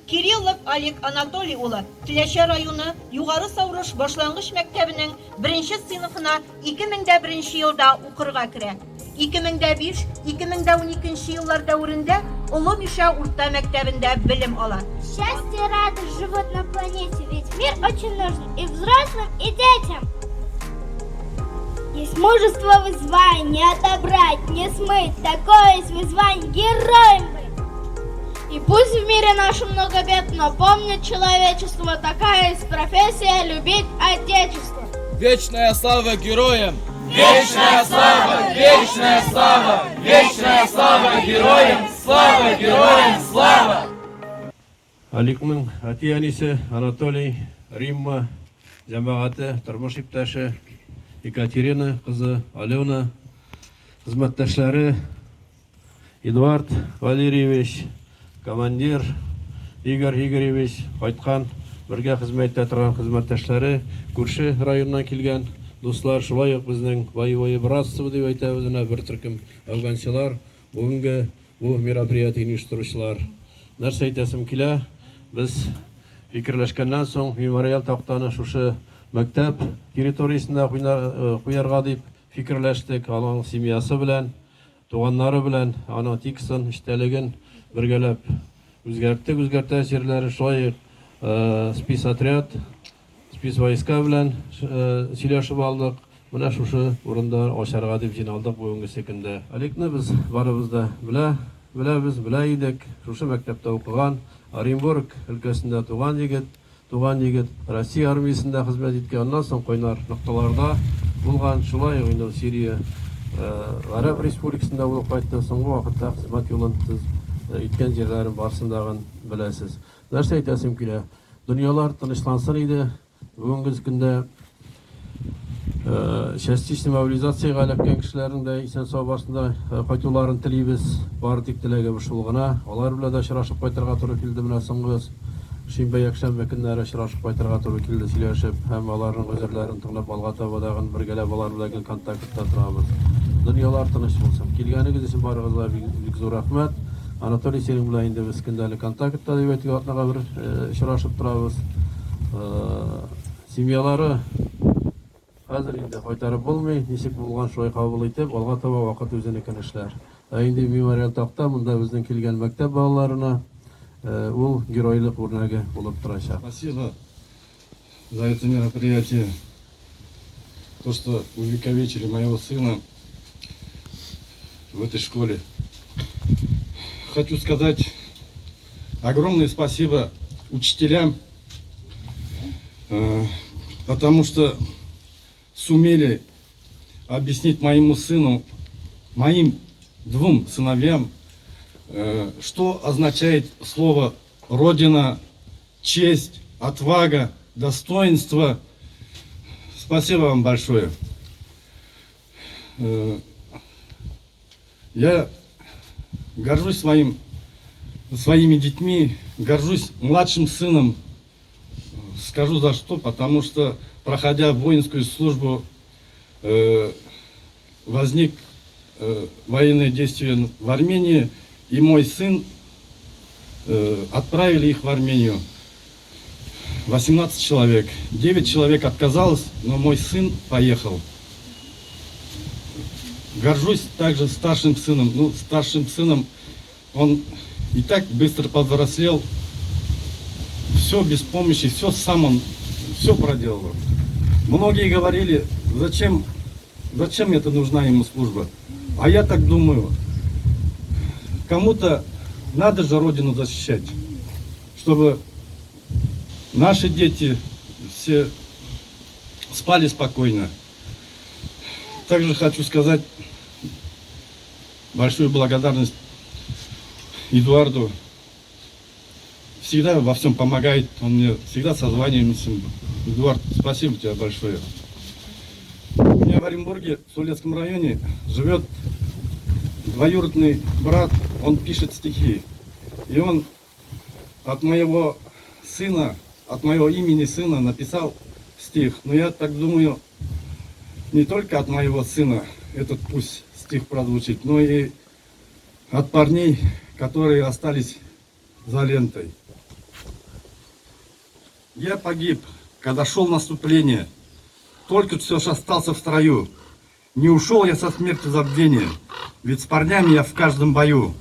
Кириллов Олег Анатолий улы Теләче районы Югары Саурыш башлангыч мәктәбенең беренче сыйныфына 2001 елда укырга керә. 2005-2012 еллар дәверендә Олы Мишә урта мәктәбендә белем ала. Счастье и радость живут на планете, ведь мир очень нужен и взрослым, и детям. Есть мужество вызвание, не отобрать, не смыть, такое есть вызвание героем быть. И пусть в мире нашем много бед, но помнит человечество, такая есть профессия любить Отечество. Вечная слава героям! Вечная слава! Вечная слава! Вечная слава героям! Слава героям! Слава! Аликның әти-әнисе Анатолий, Римма, җәмәгате, тормыш иптәше Екатерина кызы Алена, хезмәттәшләре Эдуард Валерьевич, командир Игорь Игоревич, кайткан, бергә хезмәт итә торган хезмәттәшләре, күрше районнан килгән дуслар, шулай ук безнең боевое братство дип әйтәбез, менә бер төркем әфганчылар, Бүгенге бу мероприятиене оештыручылар, нәрсә әйтәсем килә, без фикерләшкәннән соң мемориаль тактаны шушы мәктәп территориясендә куярга дип фикерләштек, аның семьясы белән, туганнары белән аның текстын, эчтәлеген бергәләп үзгәрттек, үзгәртә җирләре, шулай ук спецотряд, Спецвойска белән сөйләшеп алдык. Менә шушы урында ачарга дип җыйналдык бүгенгесе көндә. Олегны без барыбыз да белә, беләбез, белә идек. Шушы мәктәптә укыган, Оренбург өлкәсендә туган егет, туган егет, Россия армиясендә хезмәт иткән, аннан соң кайнар нокталарда булган, шулай ук инде Сирия Гарәп Республикасында булып кайтты. Соңгы вакытта хезмәт юлын сез иткән җирләрен барысын дагын беләсез. Нәрсә әйтәсем килә? Дөньялар тынычлансын иде. Бүгенге көндә частичный мобилизациягә эләккән кешеләрнең дә исән-сау барысын да кайтуларын телибез. Бары тик теләгебез шул гына. Алар белән дә очрашып кайтырга туры килде. Менә соңгы шимбә, якшәмбе көннәре очрашып кайтырга туры килде, сөйләшеп һәм аларның гозерләрен тыңлап, алга таба тагын бергәләп алар белән гел контактта торабыз. Дөньялар тыныч булсын. Килгәнегез өчен барыгызга бик зур рәхмәт. Анатолий, синең белән инде без көндәлек контактта дип әйтик, атнага бер очрашып торабыз. Семьялары хәзер инде кайтарып булмый, ничек булган шулай кабул итеп, алга таба вакыт үзенекен эшләр. Ә инде мемориаль такта монда безнең килгән мәктәп балаларына ул геройлык үрнәге булып торачак. Спасибо за это мероприятие, то, что увековечили моего сына в этой школе. Хочу сказать огромное спасибо учителям, потому что сумели объяснить моему сыну, моим двум сыновьям, что означает слово «Родина», честь, отвага, достоинство. Спасибо вам большое. Я горжусь своими детьми, горжусь младшим сыном. Скажу за что, потому что, проходя воинскую службу, возник военное действие в Армении, и мой сын отправили их в Армению. 18 человек. 9 человек отказалось, но мой сын поехал. Горжусь также старшим сыном. Ну, старшим сыном он и так быстро повзрослел. Все без помощи, все сам он, все проделал. Многие говорили, зачем это нужна ему служба. А я так думаю, кому-то надо же родину защищать, чтобы наши дети все спали спокойно. Также хочу сказать большую благодарность Эдуарду. Всегда во всем помогает, он мне всегда созваниваемся. Эдуард, спасибо тебе большое. У меня в Оренбурге, в Сулецком районе, живет двоюродный брат, он пишет стихи. И он от моего сына, от моего имени сына написал стих. Но я так думаю, не только от моего сына этот пусть стих прозвучит, но и от парней, которые остались за лентой. Я погиб, когда шел наступление. Только все же остался в строю. Не ушел я со смертью забвения, ведь с парнями я в каждом бою.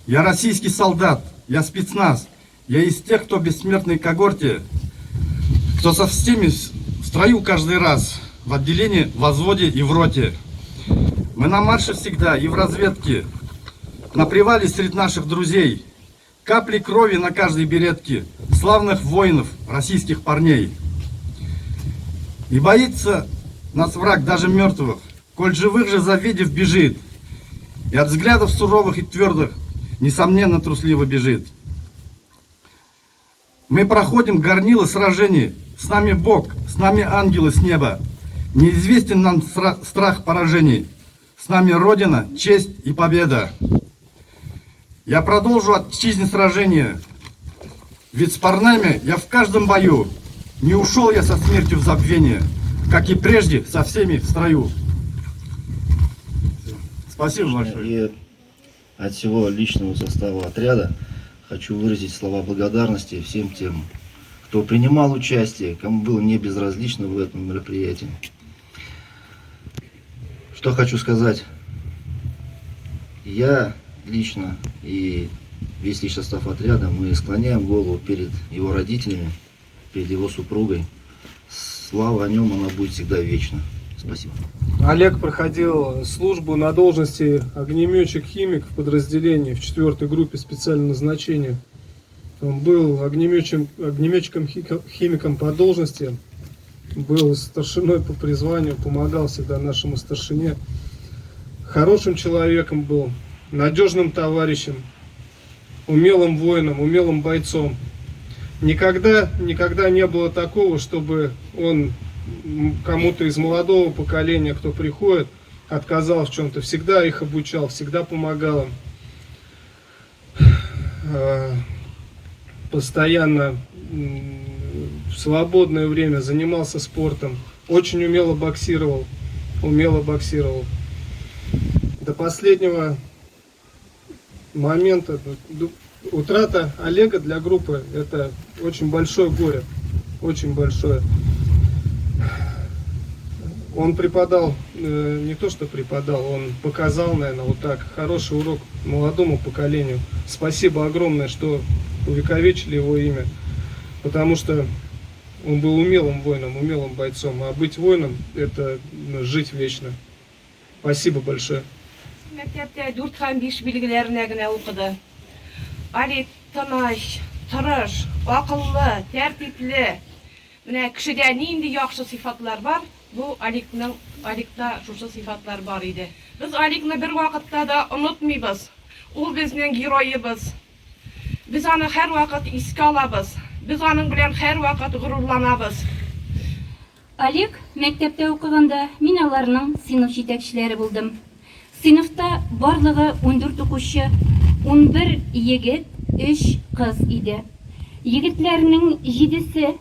Я российский солдат, я спецназ, я из тех, кто в бессмертной когорте, кто со всеми в строю каждый раз, в отделении, в взводе и в роте. Мы на марше всегда и в разведке, на привале среди наших друзей. Капли крови на каждой беретке славных воинов, российских парней. И боится нас враг даже мертвых, коль живых же завидев бежит. И от взглядов суровых и твердых, несомненно, трусливо бежит. Мы проходим горнило сражений, с нами Бог, с нами ангелы с неба. Неизвестен нам страх поражений, с нами Родина, честь и победа. Я продолжу отчизне сражение, ведь с парнями я в каждом бою. Не ушел я со смертью в забвение, как и прежде со всеми в строю. Спасибо большое. И от всего личного состава отряда хочу выразить слова благодарности всем тем, кто принимал участие, кому было не безразлично в этом мероприятии. Что хочу сказать. Я лично и весь личный состав отряда, мы склоняем голову перед его родителями, перед его супругой. Слава о нем, она будет всегда вечна. Спасибо. Олег проходил службу на должности огнеметчик-химик в подразделении в 4-й группе специального назначения. Он был огнеметчиком-химиком по должности, был старшиной по призванию, помогал всегда нашему старшине. Хорошим человеком был, надежным товарищем, умелым воином, умелым бойцом. Никогда, никогда не было такого, чтобы он кому-то из молодого поколения, кто приходит, отказал в чем-то. Всегда их обучал, всегда помогал им. Постоянно в свободное время занимался спортом. Очень умело боксировал. Умело боксировал. До последнего момента утрата Олега для группы — это очень большое горе. Очень большое. Он преподал, не то что преподал, он показал, наверное, вот так, хороший урок молодому поколению. Спасибо огромное, что увековечили его имя, потому что он был умелым воином, умелым бойцом. А быть воином – это жить вечно. Спасибо большое. Мәктәптә 4 һәм 5 билгеләренә генә укыды. Алик тыныч, тырыш, акыллы, тәртипле. Менә кешедә нинди яхшы сыйфатлар бар, бу Аликның Аликта шушы сыйфатлар бар иде. Без Аликны бер вакытта да онытмыйбыз. Ул безнең героебыз. Без аны һәрвакыт искә алабыз. Без аның белән һәрвакыт горурланабыз. Олег мәктәптә укыганда мин аларның сыйныф җитәкчеләре булдым. Сыйныфта барлыгы 14 укучы, 11 егет, 3 кыз иде. Егетләрнең җидесе,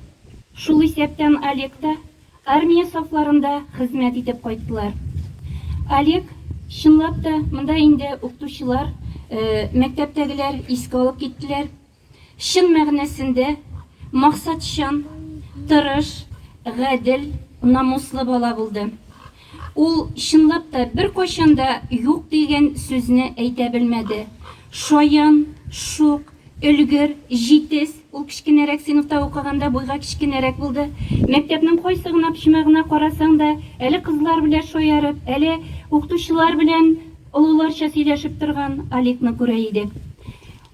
шул исәптән Олег та, армия сафларында хезмәт итеп кайттылар. Олег, чынлап та, монда инде укытучылар, мәктәптәгеләр искә алып киттеләр. Чын мәгънәсендә максатчан, тырыш, гадел, намуслы бала булды. Ул чынлап та беркайчан да юк дигән сүзне әйтә белмәде. Шаян, шук, өлгер, җитез, ул кечкенәрәк сыйныфта укыганда буйга кечкенәрәк булды. Мәктәпнең кайсы гына почмагына карасаң да, әле кызлар белән шаярып, әле укытучылар белән олыларча сөйләшеп торган Аликны күрә идек.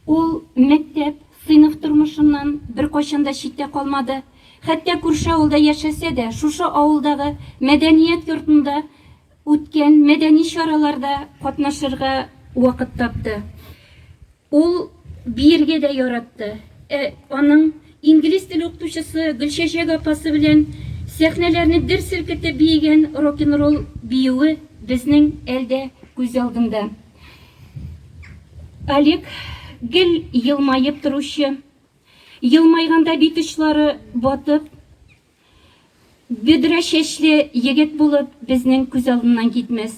Ул мәктәп, сыйныф тормышыннан беркайчан да читтә калмады. Хәтта күрше авылда яшәсә дә, шушы авылдагы мәдәният йортында үткән мәдәни чараларда катнашырга вакыт тапты. Ул биергә дә яратты. Ә аның инглиз теле укытучысы Гөлчәчәк апасы белән сәхнәләрне дер селкетеп биегән рок-н-ролл биюе безнең әлдә күз алдында. Олег гел елмаеп торучы, елмайганда бит очлары батып, бөдрә чәчле егет булып безнең күз алдыннан китмәс.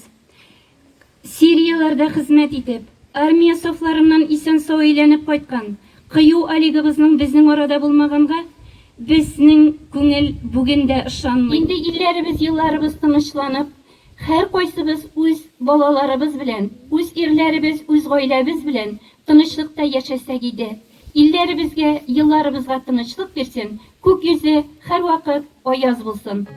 Сирияләрдә хезмәт итеп, армия сафларыннан исән-сау әйләнеп кайткан кыю Олегыбызның безнең арада булмаганга Безнең күңел бүген дә ышанмый. Инде илләребез, елларыбыз тынычланып, һәркайсыбыз үз балаларыбыз белән, үз ирләребез, үз гаиләбез белән тынычлыкта яшәсәк иде. Илләребезгә, елларыбызга тынычлык бирсен, күк йөзе һәрвакыт аяз булсын.